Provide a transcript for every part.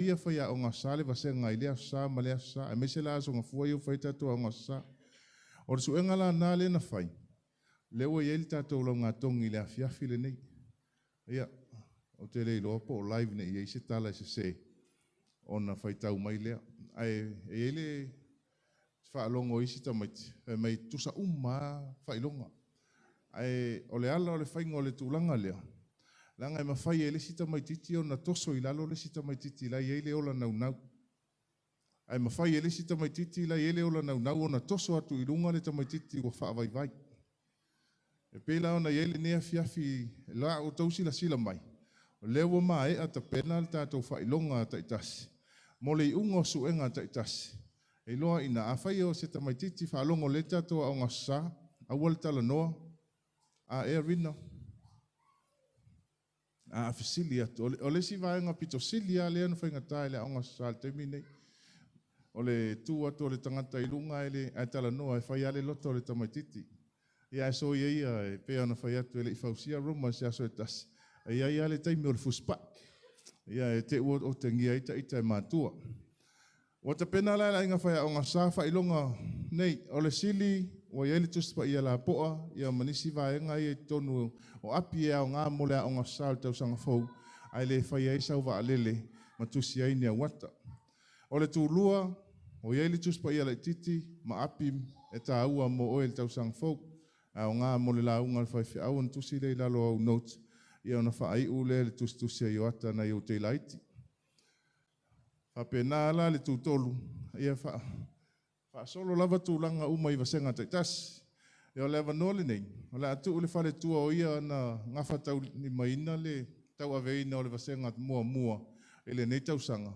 Ia faiaoga Aso Sa le vasega i lea Aso Sa ma lea Aso Sa, aemaise la Aso Gafua ia ua fai ai tatou aoga Aso Sa. O le suega la lena lea na fai, lea ua i ai le tatou laugatogi i le afiafi lenei. Ia, ou te le iloa po o live ne i i ai se tala e sese ona faitau mai lea. Ae e i ai le faalogo i isi tamaiti fai mai e tutusa uma lava faailoga. Ae o le ala o le faiga o le tulaga lea, leaga e mafai e le isi tamaitiiti ona toso i lalo le isi tamaitiiti la e i ai le ola naunau. Ae mafai e le isi tamaitiiti la e i ai le ola naunau ona toso atu i luga le tamaitiiti ua faavaivai. E pei la ona i ai lenei afiafi i la outou silasila mai, o lea ua maea tapena le tatou faailoga taitasi mo le iuga o suega taitasi. E iloa i ina, afai o se tamaitiiti faalogo lelei le tatou aoga Aso Sa, aua le talanoa, a ea Rina? A fesili atu, o le isi vaega pito sili lava lea ona faigata i le aoga Aso Sa i le taimi lenei, o le tu atu o le tagata i luga ae talanoa e fai lava le loto o le tamaitiiti. Ia ae soia ia e pei ona fai atu e le i fausia Roma i se aso e tasi, e i ai lava le taimi o le fusipai. Ia e te i ua otegia ai ita e matua. Ua tapena la e le Aiga Faiaoga Sa faailoga nei. O le sili ua i ai le Tusi Paia lapoa ia ma nisi vaega ia i totonu o api e aoga mo le aoga Aso Sa o le tausaga fou, ae le faia ai sau vaalele ma tusi ai ni auata. O le tulua, ua i ai le Tusi Paia laitiiti ma api e taua mo oe i le tausaga fou. E aoga mo le lauga a le faifeau ona tusi lea i lalo o au notes ia ona faaiu lea i le tusitusi a Ioata nai ou teilaiti. Faapena la le tutolu, ia faasolo lava tulaga uma i vasega taitasi. Ia o le avanoa lenei, o le a tuu i le faletua o ia na gafataulimaina le tauaveina o le vasega muamua i lenei tausaga.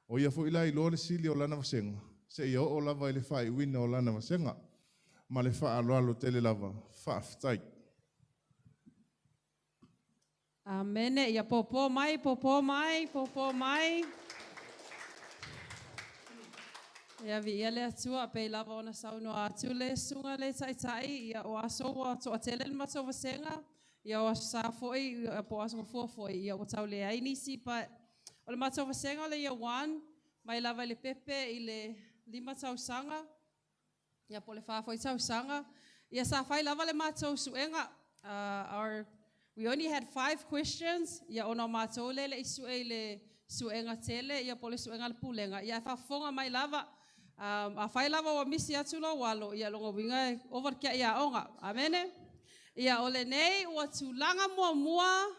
O ia foi la e iloa le sili o lana vasega, seia oo lava i le faaiuina o lana vasega. Ma le faaaloalo tele lava. Faafetai. Amene. Ia pōpō mai, pōpō mai, pōpō mai. Ia viia le Atua pei lava ona saunoa atu le susuga le taitai ia o aso ua toatele le matou vasega ia o Aso Sa foi po o Aso Gafua foi ia ua tau leai nisi but o le matou vasega o le Year 1 mai lava i le pepe i le 5 tausaga ia po o le 4 foi tausaga. Ia sa fai lava le matou suega. Our we only had 5 questions ia ona o matou lea e le i sue i le suega tele ia po o le suega a le pulega, ia ae faafofoga mai lava. Afai lava ua misi atu lou alo, ia lona uiga e ova le tiai aoga. Amene? Ia o lenei ua tulaga muamua,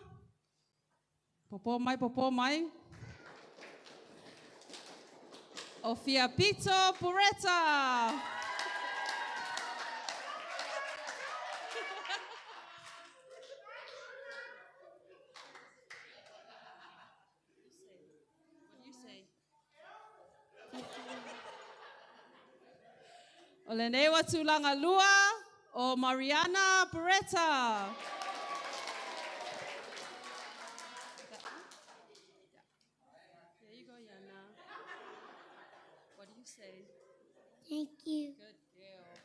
pōpō mai, pōpō mai, o Fiapito Pureta. O lenei ua tulaga lua o Mariana Beretta. There you go, Yana. What do you say? Thank you. Good girl.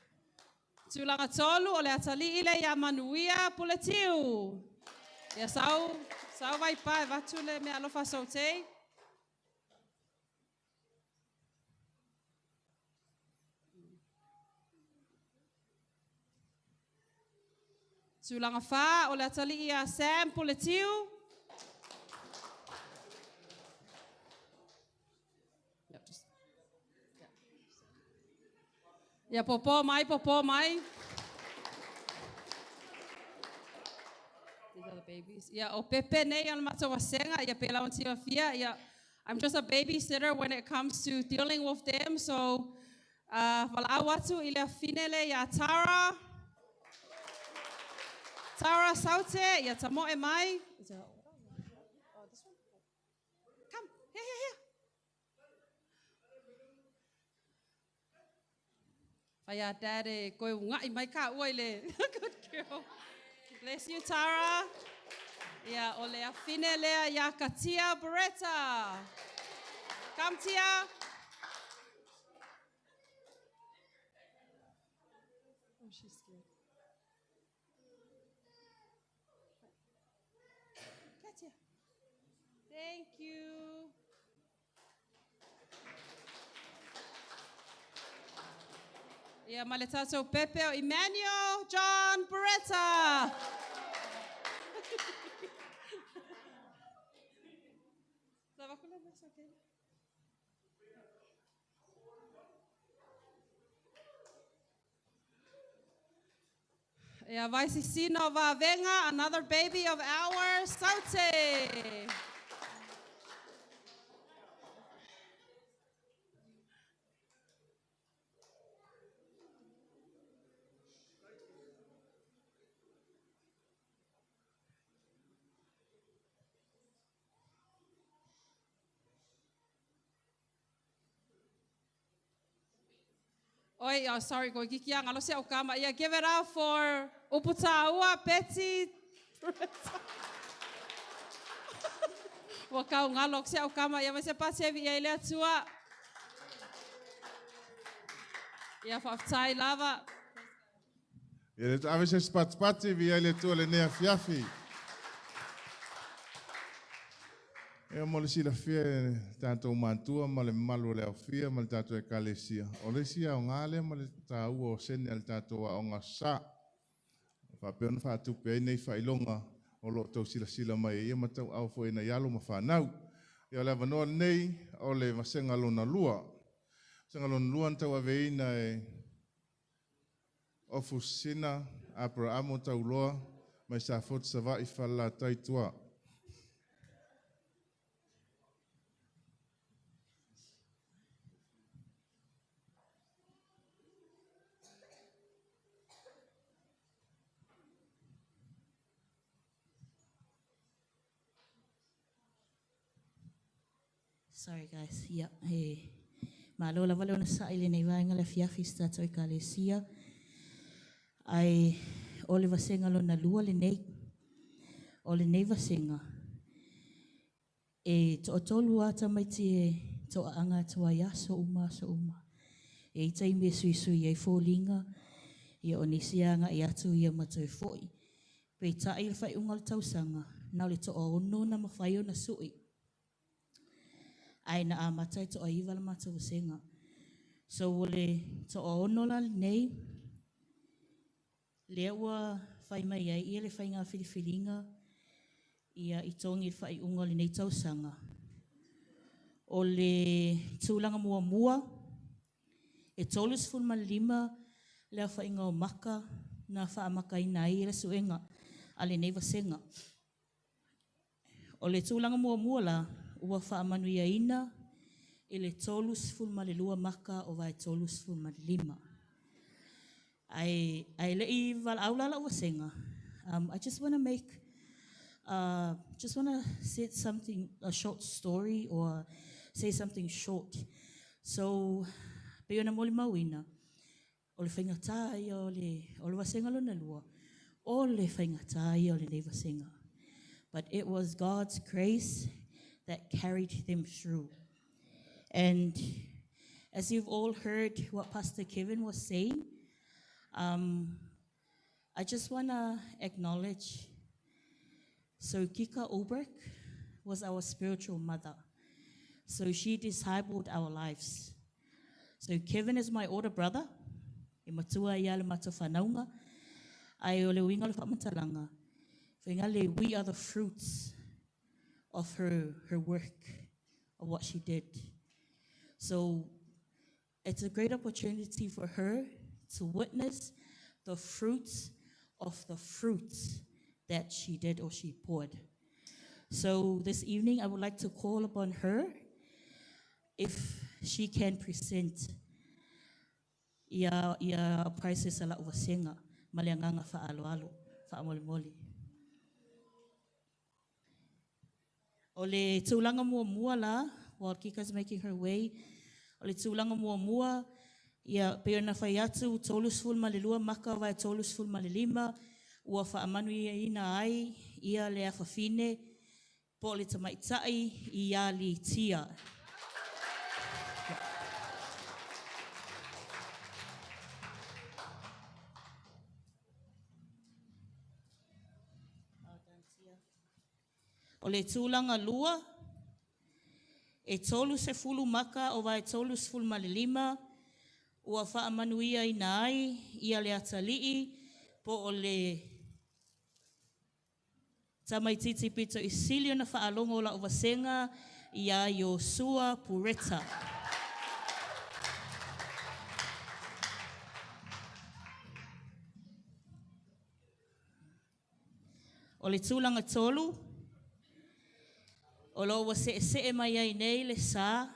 Tulaga tolu o le atalii lea ia Manuia Puletiu. Ia sau, sau vaipa e avatu le meaalofa a Sautei. Tulaga fa o le atalii ia Sam Puletiu. Ia pōpō mai, pōpō mai. These are the babies. Ia o pepe nei o le matou vasega, ia pei lava ona silafia, ia I'm just a babysitter when it comes to dealing with them. So valaau atu i le afine lea ia Tara. Tara Saute, ia tamoe mai. Is there oh, this one? Come, here, here, here. Fai a dad e koe ungai mai ka ua i le. Good girl. Bless you, Tara. Ia, o le afine lea ia Katia Beretta. Come, Tia. Oh, she's scared. Katia. Thank you. Ia ma le tatou pepe o Emmanuel John Beretta. Ia vai sisina o Vavenga, another baby of ours, Saute. Oi, oh, sorry, ko kiki anga lo se o kama. Ia, give it up for Uputaua, Betty. Ua kau ngalo se o kama. Ia, vai se pasi ia ile atua. Ia, whaaftai lava. Ia, le ave se spatspati vi ia le tua le nea fiafi. Ia mo le silafia e tātou mātua ma le malu o le aufia ma le tātou ekalesia. O le sia o ngā lea ma le tāua o sene a le tātou a o ngā sa. Whapea ona whaatupe ai nei whailonga o lo tau silasila mai ia matau au fo ina ialo ma whanau. Ia o le avanoa nei o le vasenga lona lua. Vasenga lona lua na tau aveina e Ofusina Abrahamo Tauloa mai sa fotu sa vai whala taitua. Sorry guys, yeah, hey. Malo lava le ona sa ile nei vaenga le fiafi sa tātou ekalesia. Ai o le vasenga lona lua le nei. O le nei vasenga. E to'atolu a tamaiti e to'aanga atu ai aso uma aso uma. E i taimi e suisui ai fōlinga, ia o nisi anga i atu ia matau foi. Pe ta'i le whaiunga o le tausaga, na o le to'aono na mawhai o na sui. Ai na a matai to'a iwa la matou vasenga. So o le to'aono la nei, lea ua whai mai ai ia le whainga whiliwhilinga ia i tongi le whaiunga o le nei tausaga. O le tūlanga mua mua, e 35 lea whainga o maka na whaamakaina ai le suenga a le nei vasenga. O le tūlanga mua mua la, ua whaamanuiaina i le 32 maka o vai 35. Ai, ai le i valaau la vasenga. I just want to make, just want to say something, a short story or say something short. So, pe ona moli mauina, o le whaingata ia o le vasenga lona lua, o le whaingata ia o le nei vasenga. But it was God's grace that carried them through. And as you've all heard what Pastor Kevin was saying, I just want to acknowledge, so Kika Oberg was our spiritual mother. So she discipled our lives. So Kevin is my older brother. E matua ia le matua whanaunga. Ai o le uinga o le whamatalanga. Whaingale, we are the fruits of her work, of what she did. So it's a great opportunity for her to witness the fruits of the fruits that she did or she poured. So this evening, I would like to call upon her if she can present ia prizes ala uvasenga, maleanganga whaaloalo, whaamolemole. O le tūlanga mua mua la, while Kika's making her way, o le tūlanga mua mua, ia pe ona whai atu, 32 maka vai 35, ua whaamanu ia ina ai, ia le awhawhine, po le tamaitai i a li tia. O le tūlanga lua, e 30 maka o vai 35, Ua faamanuiaina ai ia le atalii po o le tamaititi pito i sili ona faalogo o lau vasega ia Iosua Pureta. O le tulaga tolu, o lo o ua seesee mai ai nei le sa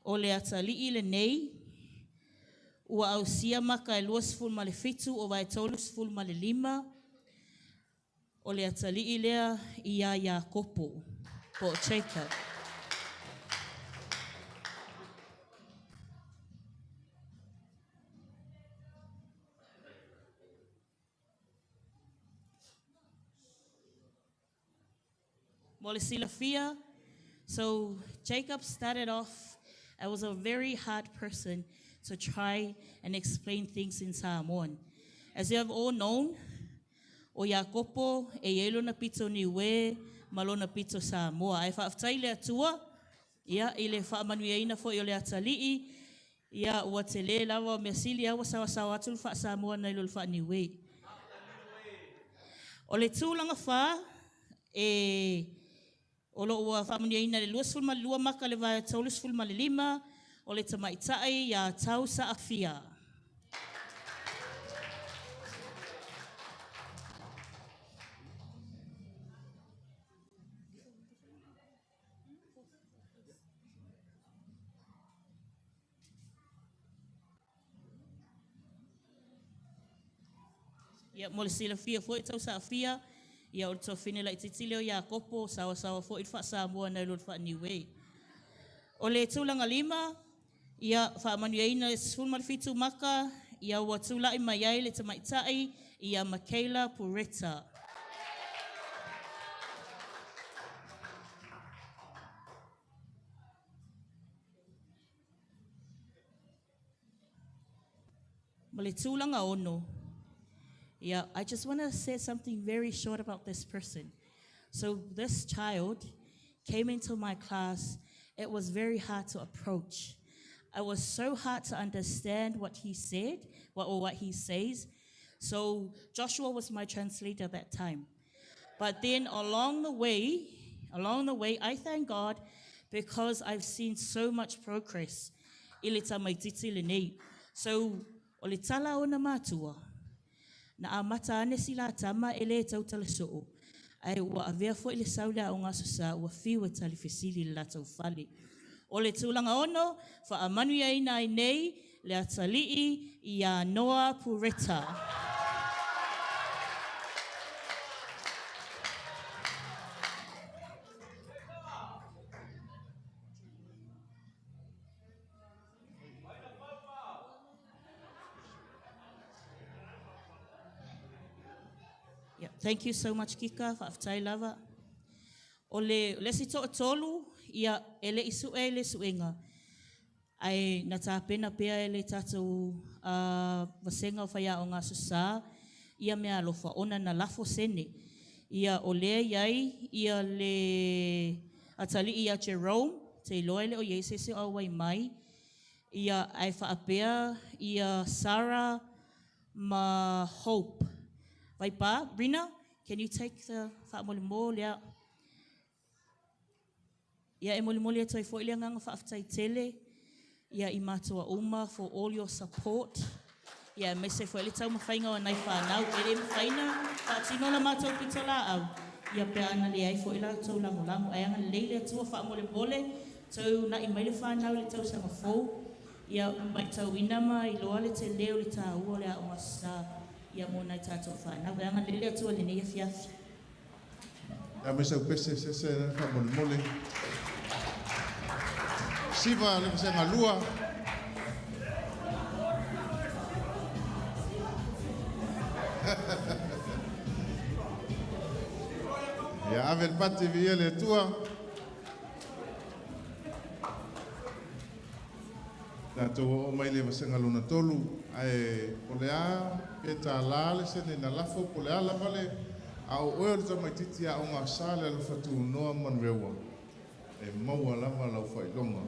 o le atalii lenei, ua ausia maka e 27 o vae 35, o le atalii lea ia Iakopo po o Jacob. Mo le silafia, so Jacob started off, I was a very hard person to try and explain things in Samoan. As you have all known, o Iakopo e iai lona pito Niue ma lona pito Samoa. Ae faafetai le Atua, ia i le faamanuiaina foi o le atalii, ia ua tele lava o mea sili lava ua saoasaoa atu le faa-Samoa nai lo le faa-Niue. O le tulaga fa, e o lo o ua faamanuiaina i le 22 maka i le vae 35, o le tamaitai ia Tau Saafia. Ia, mo le silafia foi Tau Saafia, ia o le tuafafine laitiiti lea o Iakopo, saoasaoa foi le faa-Samoa nai lo le faa-Niue. O le tulaga lima, ia faamanuiaina i le 17 maka, ia ua tulai mai ai le tamaitai ia Michaela Pureta. Ma le tulaga ono, yeah, I just want to say something very short about this person. So this child came into my class. It was very hard to approach. It was so hard to understand what he said, or what he says. So Joshua was my translator that time. But then along the way, I thank God because I've seen so much progress i le tamaititi lenei. So, o le tala ona matua, na amata ane si la tama e le tautala soo, ai ua avea foi le sau le aoga Aso Sa ua fiu e tali fesili le latou fale. O le tulaga ono, faamanuiaina ai nei le atalii ia Noa Pureta. Yeah, thank you so much, Kika. Faafetai lava. O le isi toatolu, ia, e le i sue le suega. Ae na tapena pea e le tatou vasega o faiaoga Aso Sa, ia mea alofa, ona na lafo sene. Ia o lea iai, ia le atalii ia Jerome, te iloa e le o iai se isi o auai mai, ia ae faapea ia Sarah ma Hope. Vaipa, Rina, can you take the faamolemole lea? Ia e molimoli atu ai foi le agaga faafetai tele ia i matua uma for all your support. Ia aemaise foi le taumafaiga o nai fanau e le mafai ona faatino la matou pitolaau ia pe ana leai foi la outou lagolago. Ae agalelei le Atua faamolemole tou uunai mai le fanau i le tausaga fou ia matauina ma iloa le tele o le taua o le aoga sa ia mo nai tatou fanau. Ae agalelei le Atua i lenei afiafi. Ia me sau pese se se na faamolemole. Siva le vasega lua. Ia ave le pati viia le Atua. Tatou oo mai le vasega lona tolu, ae po o le a pe $1 le sene na lafo, po o le a lava le a o oe o le tamaitiiti aoga sa le alofa tunoa Manurewa, e maua lava lau faailoga.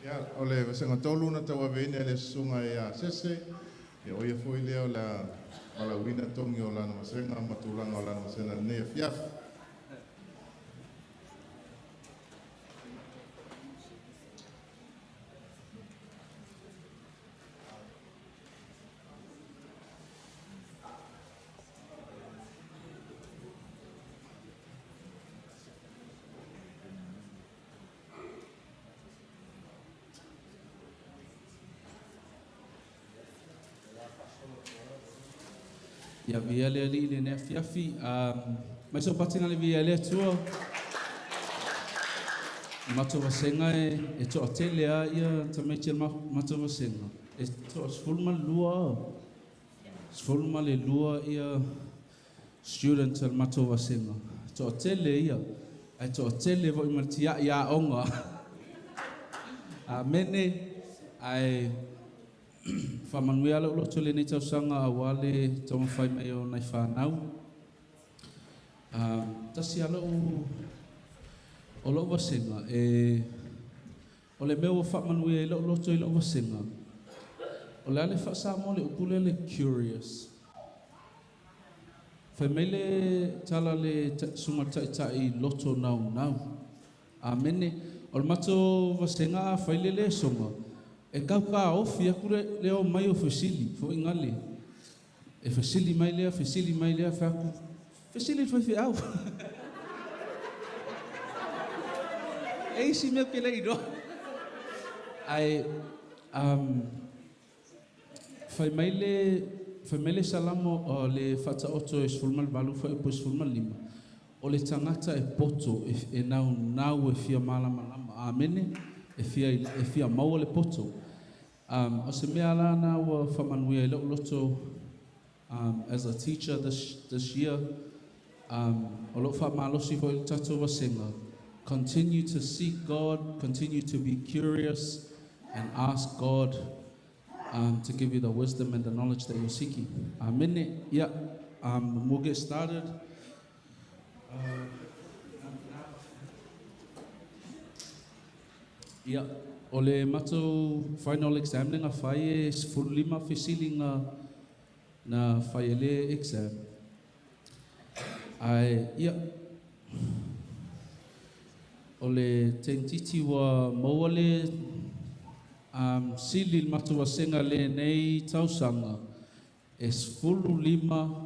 Ia, o le vasega tolu na tauaveina e le susuga ia Sese, ia o ia foi lea o le a valaauina togi o lana vasega ma tulaga o lana vasega i lenei afiafi. Ia via le alii i lenei afiafi. Mai so patina le via le Atua. Matou vasega e toatele a ia tamaiti matou vasega. E toa 12. 12 ia students al matou vasega. Toatele ia. Ai toatele voi ma tia ia onga. Amene. Ai whamanuia le uloto le nei tausaga a wale taumawhai mai o nai whanau. Tasi ala o lou vasega, e, o le mea ua whamanuia i lou loto i lou vasega, o le ale wha le upule le curious. Whai mai le tala le sunga tai loto nau nau. Amene, o le mato vasega a whai le le songa, e kau ka ofi aku le leo mai o fesili, fo ingale. E fesili mai lea, whaku, fesili fai fi au. E isi mea ke lei no. Ai, fai mai le salamo o le whataoto e sfulma le valu fai upo 15. O le tangata e poto e nau nau e fia malama lama. Amene, e fia maua le poto. O se mea la na ua whamanuia i lou loto as a teacher this year. O lou whamalosi fo i le tatou vasega. Continue to seek God, continue to be curious and ask God to give you the wisdom and the knowledge that you're seeking. Amen. Yeah, we'll get started. Yeah, o le matou final exam lenga whai e 15 fesilinga na whai le exam. Ai, yeah. O le tentiti wa maua le sili le matou vasega le nei tausaga e 15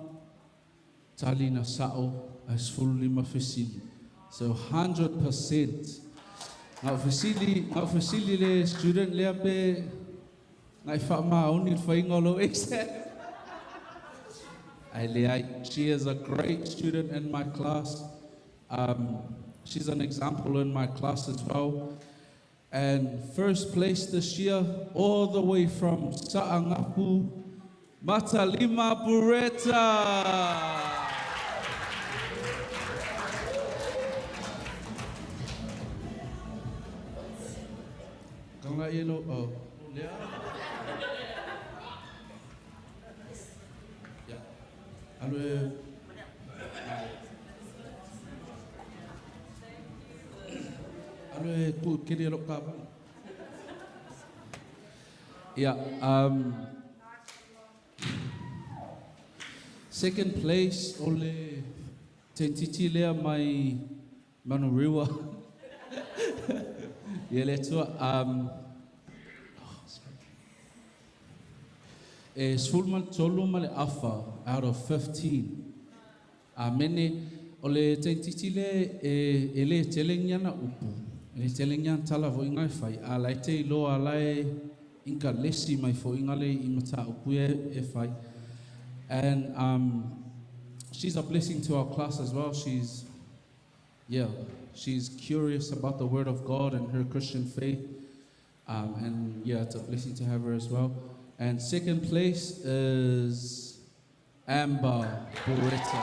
tali na sao a 15 fesili. So 100%. Ngau fesili le student lea pe ngai whaamaoni le whainga o lou exam. Ai le ai, she is a great student in my class. She's an example in my class as well. And first place this year, all the way from Sa'angapu, Matalima Bureta. Kanga ilo, oh, lea. Yeah. Alo e tu kiri lo ka. Yeah, second place o le tentiti lea mai Manurewa. Ia le tua, e 13 ma le afa out of 15. Amene, o le tentiti le e le telengiana upu. E telengiana tala fo ingai whai. A lai te iloa lai inka lesi mai fo ingale i mata upu e whai. And she's a blessing to our class as well. She's curious about the Word of God and her Christian faith. And yeah, it's a blessing to have her as well. And second place is Amber Bureta.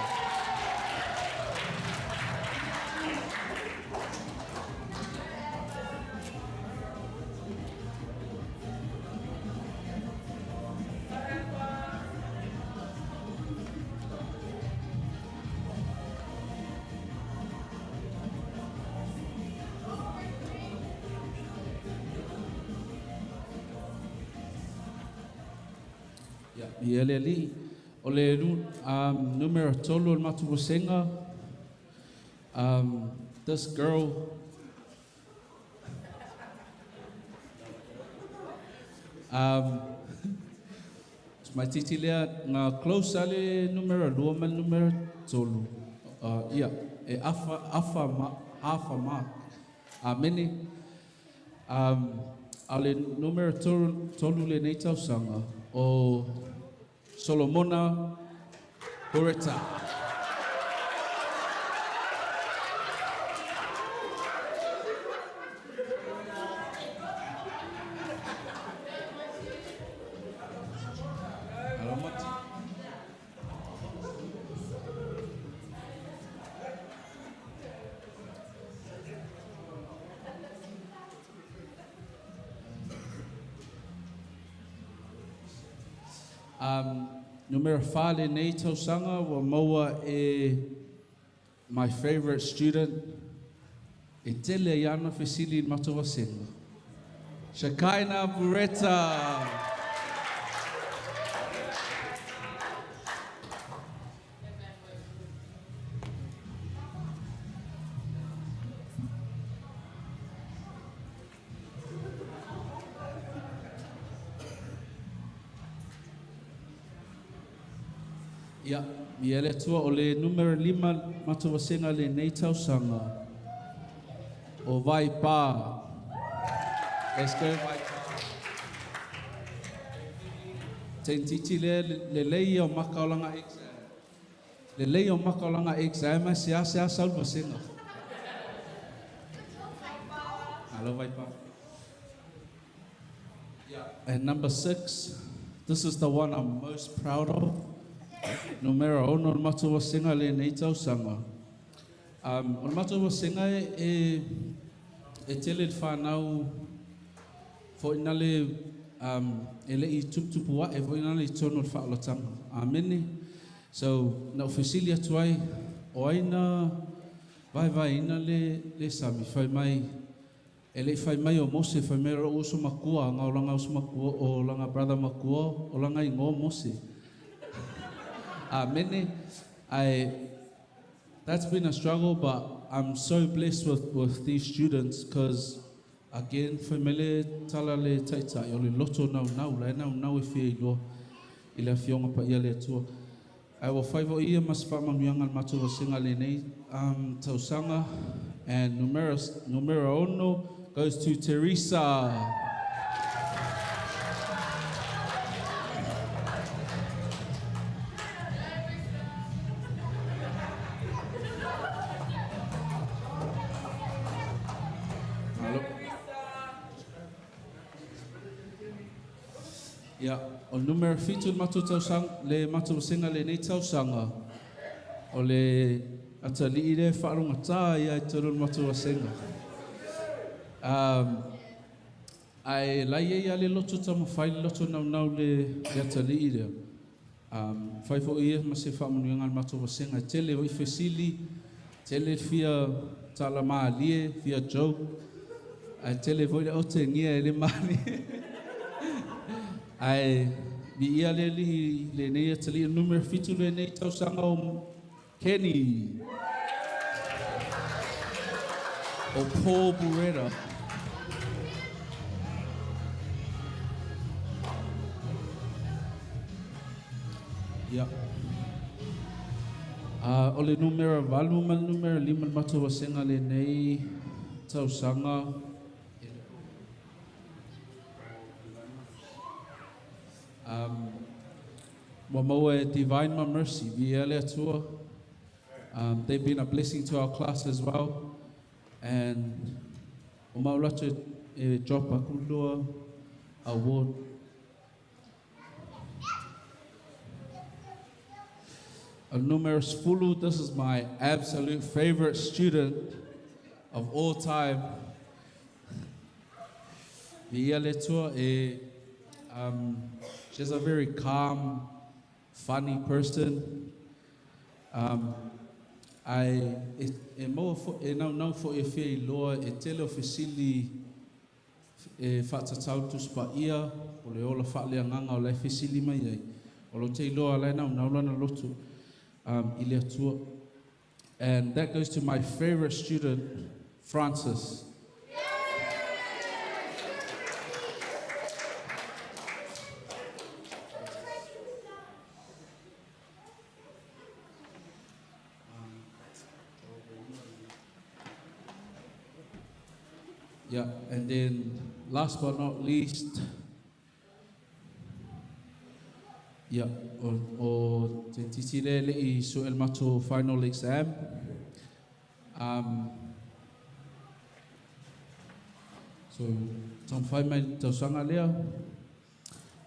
Ia le ali. O le numero 3 o le matou vasega. This girl mai titi lea ngā close ale numero 2 ma le numero 3. Ia, e afa ma. Amene. Ale numero 3 le nei tausaga o Solomona Bureta. Numero 4 le nei tausaga ua maua e my favorite student e tele iana fesili i matou vasega. Shekinah Bureta. Ia, ia le tua o le numero 5 matou vasega le nei tausaga o Vaipa. Let's go Vaipa. Tentiti le lei o makaolanga exam. Le lei o makaolanga exam se a saul vasega. Hello Vaipa. Yeah. And number 6, this is the one I'm most proud of. Numero 6 o le matou vasega le nei tausaga. O le matou vasega e tele le whanau foina le e le i tuputupu e foina le i tono le whaolatanga. Amene. So, na ofisili atu ai, o aina vai vai ina le sami whai mai, e le whai mai o Mose, whai mai ro uso makua, ngā o langa uso makua, o langa brother makua, o langa ingo Mose. Amene. That's been a struggle, but I'm so blessed with these students because, again, family tala le taitai, o le loto nau nau, lai nau nau e fia iloa, i le afioga pa ia le Atua. Ai ua fai fo'i ia ma se faamanuiaga le matou vasega lenei tausaga. And numero 6 goes to Teresa. Ia, o numero 7 le matou tausaga, le matou vasega lenei tausaga, o le atalii le whaalongatā ia i tolu le matou vasega. Ai lai ia le loto tamawhai, le loto naunau le atalii lea. Whai fo ia ma se whaamanuiaga le matou vasega. Tele o i fesili, tele fia tala maalie, fia joke, ai tele foi le ote ngia e le maalie. Ai, vi ia le li le nei atali numero 7 le nei tausaga o Kenny. O Paul Bureta. Ia. O le numero 8 ma le numero 5 le matou vasega le nei tausaga. Wa maua e Divine Ma Mercy, vi ia le Atua. They've been a blessing to our class as well. And o maulatu e drop aku lua award. A numero 10, this is my absolute favorite student of all time. Vi ia le Atua e she's a very calm, funny person. Ai e maua fo e nau nau fo e fia iloa e tele o fesili e whaatatau tuspa ia o le ola whaaleanganga o lai fesili mai ai. O lo te iloa lai nau nau lana lotu i le Atua. And that goes to my favorite student, Francis. Yeah, and then last but not least, yeah, o te titi le i suel mato final exam. So, tau mai tausanga lea.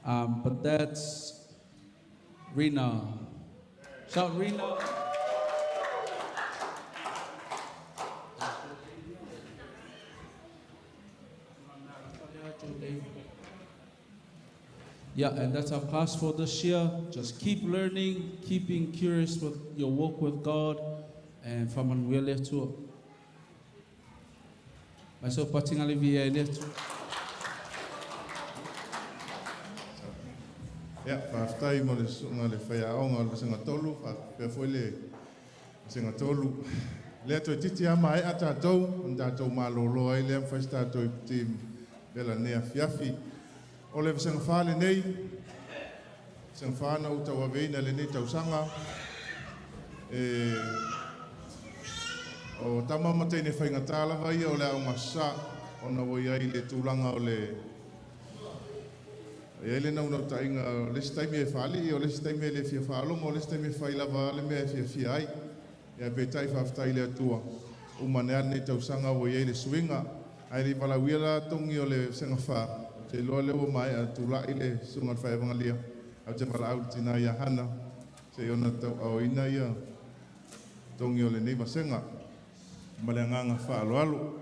But that's Rina. Shout Rina. Yeah, and that's our class for this year. Just keep learning, keep being curious with your walk with God, and whamanuia le Atua. Myself, patinga le via le Atua. Ia, faafetai mo le susuga le faiaoga o le vasaga tolu, faapea foi le vasaga tolu. Lea toeitiiti lava maea tatou, ona tatou malōlō ai lea ma fai se tatou iputi vela nei afiafi. O le vasaga fa lenei, vasaga fa na ou tauaveina lenei tausaga, e o tama ma teine faigata lava ia o le aoga sa, ona ua i ai le tulaga o le e ai le naunautaiga o le isi taimi e faalii, o le isi taimi e le fia faalogo, o le isi taimi e fai lava le mea e fiafia ai. Ia peitai faafetai i le Atua, uma ane lava lenei tausaga ua i ai le suiga. Ae le i valaauia la togi o le vasaga fa, ou te iloa lea ua maea tula'i le susuga i le faevagalua, ae ou te valaau i le tinā ia Hana, seia ona tauaaoina ia togi o lenei vasega ma le agaga faaaloalo.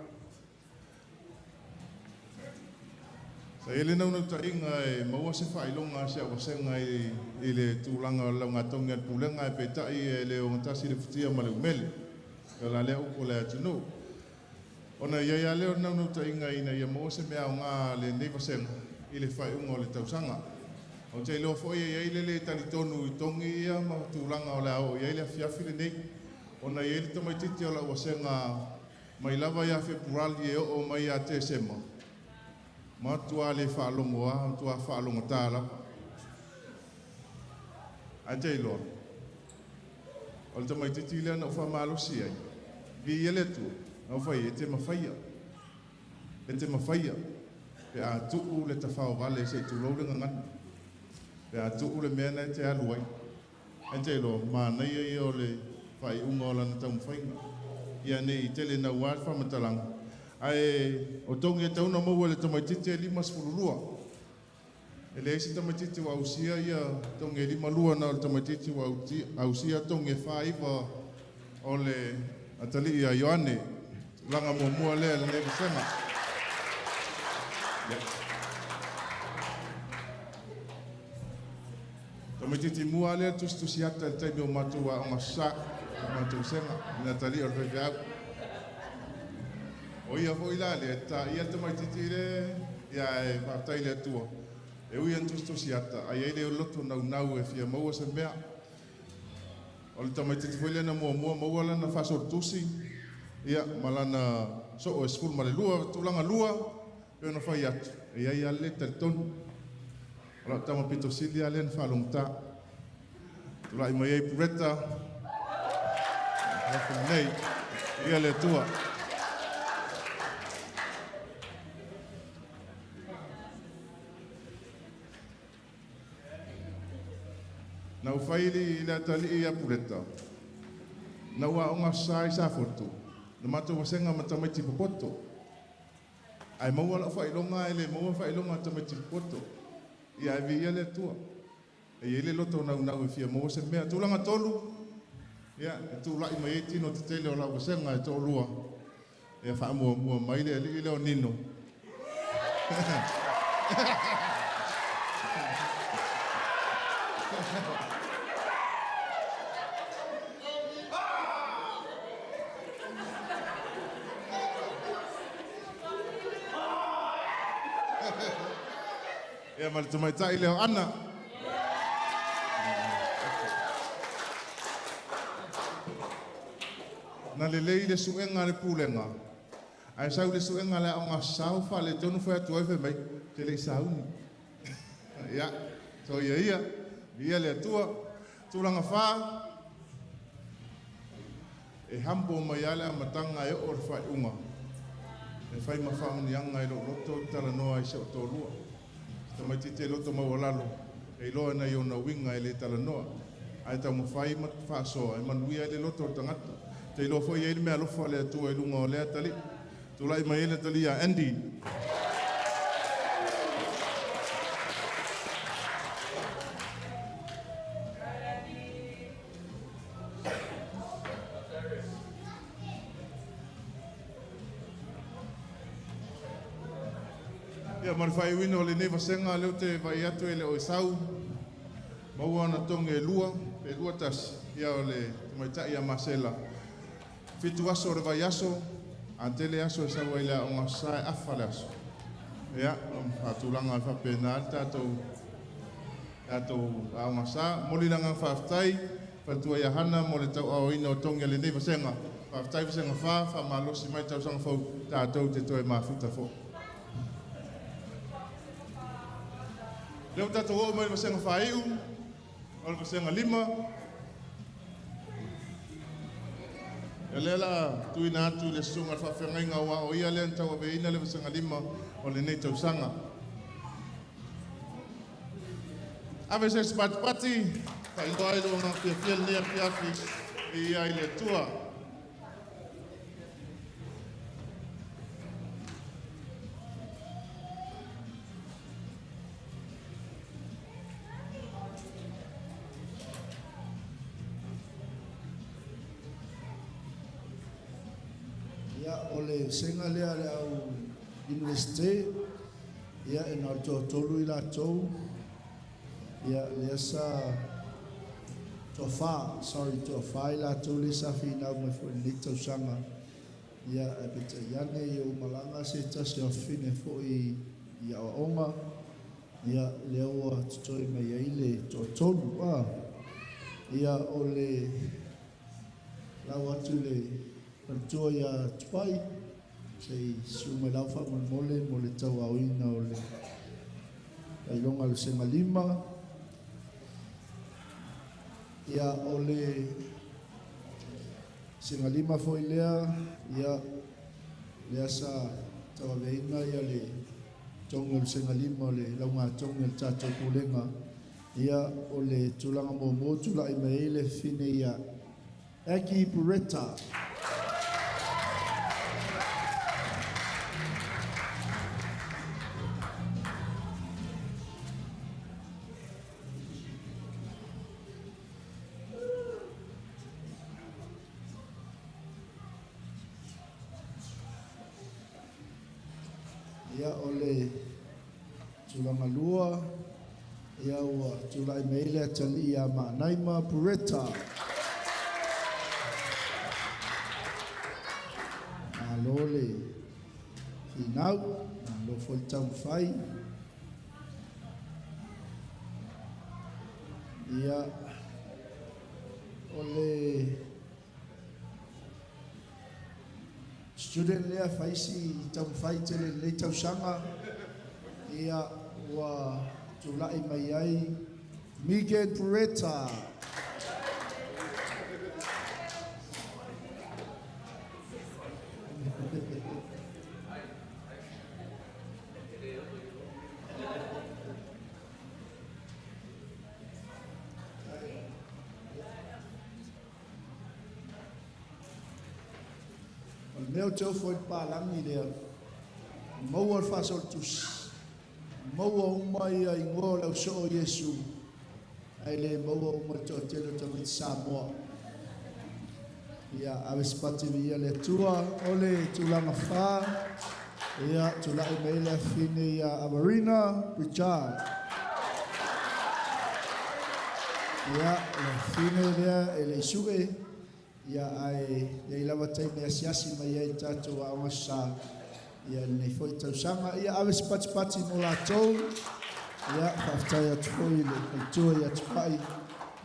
Sa i ai le naunautaiga e maua se faailoga a si au vasega i le tulaga o le laugatogi a le pulega, ae peitai e le ogatasi le futia ma le umele. O la lea upu o le atunuu. Ona i ai lava lea o le naunautaiga ina ia maua se mea aoga a lenei vasega i le faaiuga o le tausaga. Ou te iloa foi e i ai le lē talitonu i togi ia ma tulaga o le a oo i ai le afiafi lenei. Ona i ai le tamaitiiti o lau vasega mai lava ia Fepurali e oo mai ia Tesema, matuā le faalogo lava, matuā faalogotā lava. Ae te iloa, o le tamaitiiti lea na ou faamalosi ai, viia le Atua, na ou fai ai, e te mafaia, e te mafaia, pe a tuu le tafaovale se i tulou le gagana, pe a tuu le mea na e te alu ai. Ae te iloa, manaia ia o le faaiuga o lana taumafaiga. Ia ne i tele nauā le faamatalaga, ae o togi e tatau ona maua e le tamaitiiti e 52. E leai se tamaitiiti ua ausia ia togi e 52 na o le tamaitiiti ua ausia togi e 49 o le atalii ia Ioane. Tulaga muamua lea i lenei vasega. Tamaitiiti mua lea tusitusi ata i le taimi o matou aoga sa, o matou vasega, i le atalii o le faifeau. O ia foi la lea, ta ia le tamaitiiti le, ia e faafetai i le Atua. E ui ina tusitusi ata, ae i ai le loto naunau e fia maua se mea. O le tamaitiiti foi lea na muamua maua lana faasolotusi, ia, ma lana soo e 12, tulaga lua, pe ona fai atu, e i ai lava le talitonu. O lau tama pito sili lava lea na faalogotā. Tulai mai ai Pureta, nei, ia le Atua. Na ou fai i le atalii ia Pureta, na ou aoga sa i Safotu, na matou vasega ma tamaiti popoto. Ae maua lau faailoga ae le maua faailoga a tamaiti popoto. Ia ae viia le Atua. E i ai le loto naunau e fia maua se mea. Tulaga tolu, ia, e tulai mai ai tino tetele o lau vasega e toalua. Ia faamuamua mai le alii lea o Nino. Ia ma le tamaitai lea o Ana. Na lelei le suʻega a le pulega, ae sau i le suʻega a le aoga sao faaletonu fai atu ai fai mai, ou te le i sauni. Ia, soia ia, viia le Atua. Tulaga fa, e humble mai lava le amataga e oo i le faaiuga. E fai ma faamanuiaga i lou loto ou te talanoa ai i si ou toalua. Se tamaitiiti e loto maualalo, e iloa nai ona uiga e le talanoa, ae taumafai ma faasoa e manuia ai le loto o le tagata. Te iloa foi e i ai le meaalofa a le Atua i luga o lea atalii. Tulai mai ai le atalii ia Andy. Ia, ma le faaiuina o lenei vasega, lea ou te vaai atu e le o sau, maua ona togi e lua, pe lua tasi, ia o le tamaitai ia Masela. 7 aso o le vaiaso, a tele aso e sau ai le aoga sa e afa le aso. Ia, faatulaga e faapena le tatou aoga sa. Momoli le agaga faafetai, faletua ia Hana mo le tauaaoina o togi a lenei vasega. Faafetai vasega fa, faamalosi mai tausaga fou, tatou te toe mafuta foi. Lea ua tatou oo mai i le vasega faaiu, o le vasega 5. Ia lea la tuuina atu i le susuga i le faafeagaiga aua o ia lea na tauaveina le vasega 5 o lenei tausaga. Ave se isi patipati, faailoa ai lou agaga fiafia lenei afiafi, viia ai le Atua. Ia, o le sega lea le au universite, ia, e na o le toatolu i latou, ia, lea sa toafa, sorry, toafa i latou lea sa finau mai foi i lenei tausaga, ia, ae peitai ane, ia ua malaga se tasi o afafine foi i aoaoga, ia, lea ua totoe mai ai le toatolu, ia, o le lau atu le faletua ia Tupai, se i siu mai lau faamolemole mo le tauaoina o le failoga o le sega 5. Ia, o le sega 5 foi lea, ia, lea sa tauaveina ia le togi o le sega 5 o le laugatogi o le tatou pulega. Ia, o le tulaga muamua tulai mai ai le fine ia Aki Beretta. Ia, o le tulaga lua, ia ua tulai mai le atalii ia Maanaima Beretta. Malo le finau, malo foi le taumafai. Ia, o le student lea faisi taumafai tele lenei tausaga, ia ua tulai mai ai Megan Beretta. O le mea o te ofo i le palangi lea, maua le faasolitusi, maua uma ia ingoa o le ausoo o Iesu, ae le maua uma le toatele o tamaiti Samoa. Ia, ave se pati viia le Atua, o le tulaga fa, ia, tulai mai le afine ia Amarina Richard. Ia, le afine lea e le isue, ia, ae iai lava taimi asiasi mai ai tatou aoga sa, ia, lenei foi tausaga. Ia, ave se patipati mo latou, ia, faafetai atu foi le faletua ia Tupai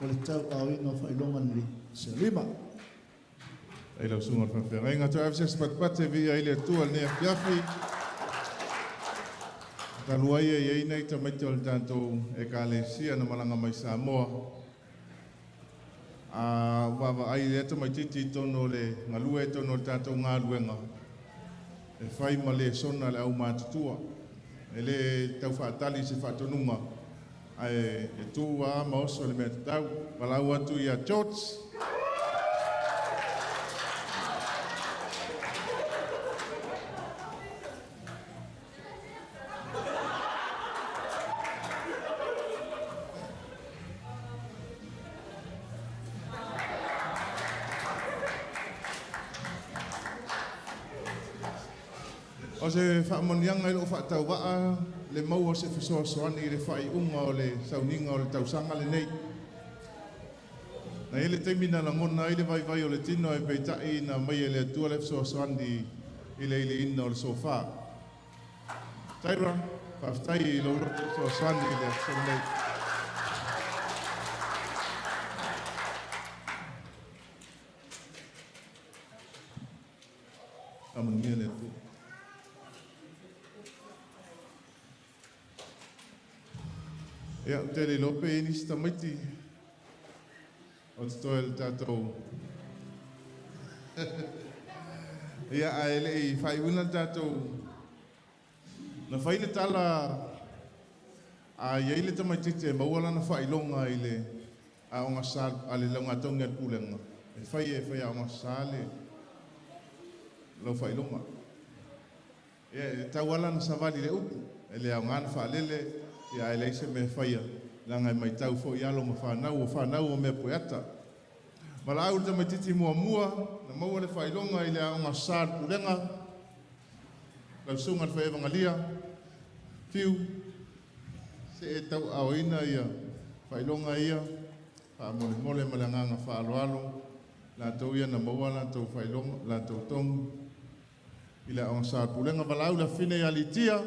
mo le tauaaoina o faailoga lenei se 5. Ai lau susuga o le faafeagaiga. Toe ave se asi patupatu e viia ai le Atua i lenei afiafi. Talu ai e i ai nai tamaiti o le tatou ekalesia na malaga mai Samoa. A vaavaai lea tamaitiiti i totonu o le galue i totonu o le tatou galuega, e fai ma lesona le aumatutua. E le tau faatali se faatonuga, ae e tu lava ma oso le mea tatau. Valaau atu ia George. O se faamanuiaga i lou faatauvaa le maua o se fesoasoani i le faaiuga o le sauniga o le tausaga lenei. Na i ai le taimi na lagona ai le vaivai o le tino e peitai na aumai e le Atua le fesoasoani i le iliina o le sofa. Tyra, faafetai i lou loto fesoasoani i le aso lenei. Faamanuia le Atua. Ia, ou te le iloa pe i ai nisi tamaiti o totoe o le tatou. Ia, ae le i faaiuina le tatou. Na fai le tala a i ai le tamaitiiti e maua lana faailoga i le aoga sa a le laugatogi a le pulega, e fai e faiaoga sa le lau faailoga. Ia, e tau lava ona savali i le upu, e le aoga ona faalele, ia ae leai se mea e faia, leaga e matau foi alo ma fanau, o fanau o mea pueata. Valaau le tamaitiiti muamua na maua le faailoga i le aoga sa a le pulega, lau susuga i le Faievagalia, Fiu, se e tauaaoina ia faailoga ia, faamolemole ma le agaga faaaloalo, latou ia na maua latou faailoga, latou togi i le aoga sa a le pulega. Valaau le afafine ia Litia.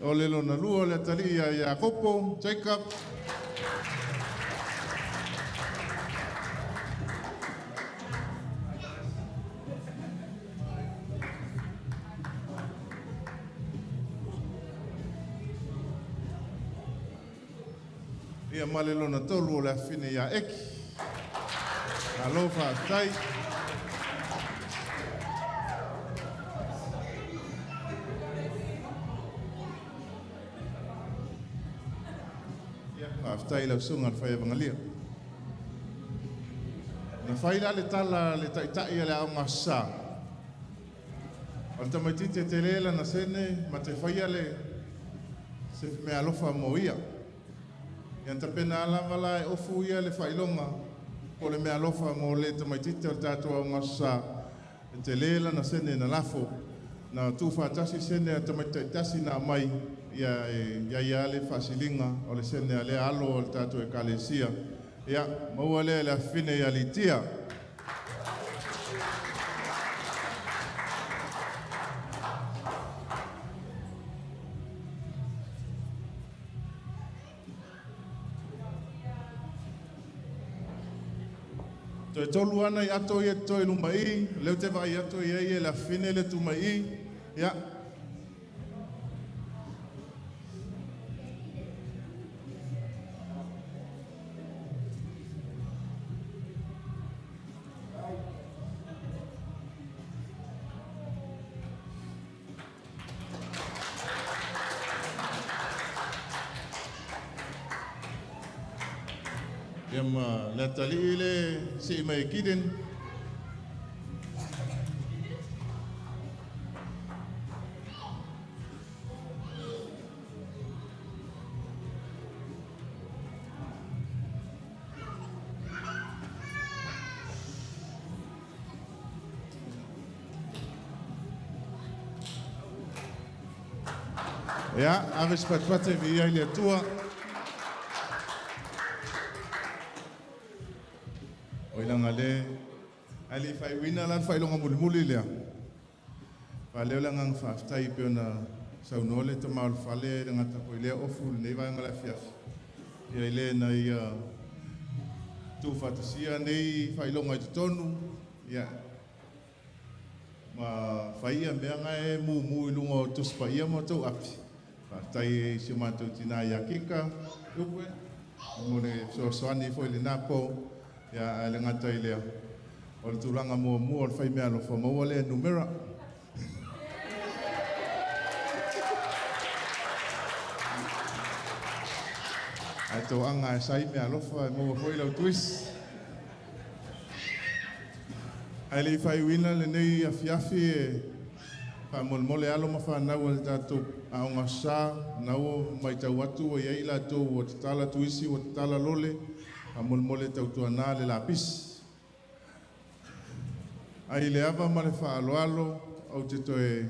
O le lona lua o le atalii ia Iakopo, Jacob. Ia ma le lona tolu o le afafine ia Eki. Malo faafetai. Faafetai i lau susuga i le Faievagalia. Na fai la le tala a le taitai a le Aoga Aso Sa, o le tamaitiiti e tele lana sene ma te faia le se meaalofa mo ia. Ia na tapena lava la e ofu ia le faailoga po o le meaalofa mo le tamaitiiti o le tatou Aoga Aso Sa, e tele lana sene na lafo. Na tuufaatasi sene a tamaiti taitasi na aumai, ia e i ai lava le faasiliga o le sene a lea alo o le tatou Ekalesia. Ia, maua lea i le afafine ia Litia. Toe tolu lava nai ato ia e totoe i luma i i, o lea ou te vaai atu e i ai le afafine lea e tu mai i. Ia. Ia ma le atalii le sii mai e Gideon. Ia, ave se patupatu e viia ai le Atua. Oi leaga le ae le i faaiuina la le faailoga mulimuli lea. Faaleo le agaga faafetai pei ona Saunoa le tama o le fale e le gata foi i lea ofu i lenei vaega o le afiafi. Ia i le ina ia tuufaatasia nei faailoga i totonu, ia, ma fai ia mea na e mumu i luga o Tusi Paia ma outou api. Faafetai i si o matou tina ia Kika Uwe mo le fesoasoani foi i lena po. Ia, ae le gata i lea, o le tulaga muamua o le faimeaalofa maua lea numera. Ae toaga e sai meaalofa e maua foi lau tuisi. Ae le i faaiuina lenei afiafi e faamolemole alo ma fanau a le tatou Aoga Sa, na ua matau atu ua i ai i latou ua tatala tuisi, ua tatala lole, faamolemole tautuana le lapisi. Ae i le ava ma le faaaloalo ou te toe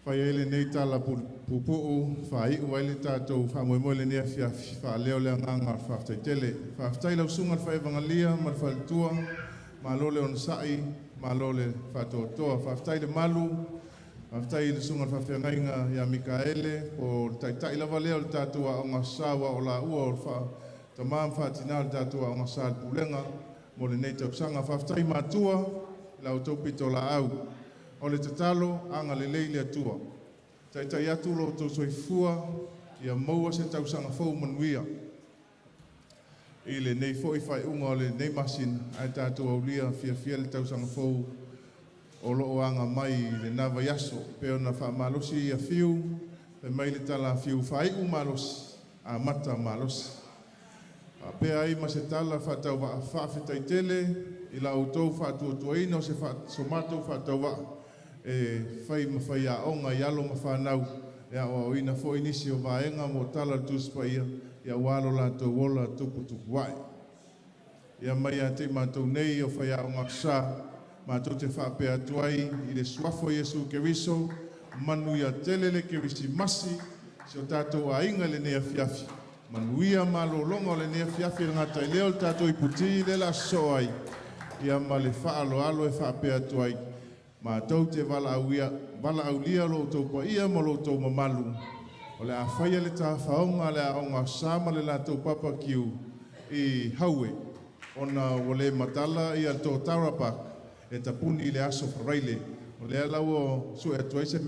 fai ai lenei tala puupuu faaiu ai le tatou faamoemoe i lenei afiafi, faaleo le agaga o le faafetai tele. Faafetai i lau susuga i le Faevagalia ma le faletua, malo le onosai, malo le faatoatoa. Faafetai i le malu, faafetai i le susuga i le faafeagaiga ia Mikaele, po o le taitai lava lea o le tatou Aoga Sa, aua o laua o le tama ma faatina o le tatou Aoga Sa i le Pulega mo lenei tausaga. Faafetai matua i la outou pitolaau. O le tatalo, agalelei le Atua. Taitai atu lo outou soifua, ia maua se tausaga fou manuia i lenei foi faaiuga o lenei masina, ae tatou aulia fiafia le tausaga fou o lo o aga mai i lena vaiaso. Pei ona faamalosi ia Fiu, fai mai le tala a Fiu, faaiu malosi, amata malosi. Faapea ai ma se tala faatauvaa faafetai tele i la outou faatuatuaina o se so matou faatauvaa e fai ma faiaoga i alo ma fanau e aoaoina foi nisi o vaega mo tala o le Tusi Paia aua lo latou ola tuputupu ae. Ia mai ia te i matou nei o faiaoga sa, matou te faapea atu ai i le suafa o Iesu Keriso, manuia tele le Kerisimasi, si o tatou aiga i lenei afiafi. Manuia malologa o lenei afiafi e le gata i lea o le tatou iputi lea o le a sosoo ai, ia ma le faaaloalo e faapea atu ai, matou te valaaulia lo outou paia ma lo outou mamalu, o le a faia le tafaoga a le Aoga Sa ma le latou papakiu i Haue, ona ua le matala ia le Totara Park e tapuni i le aso Faraile. O lea la ua sue atu ai se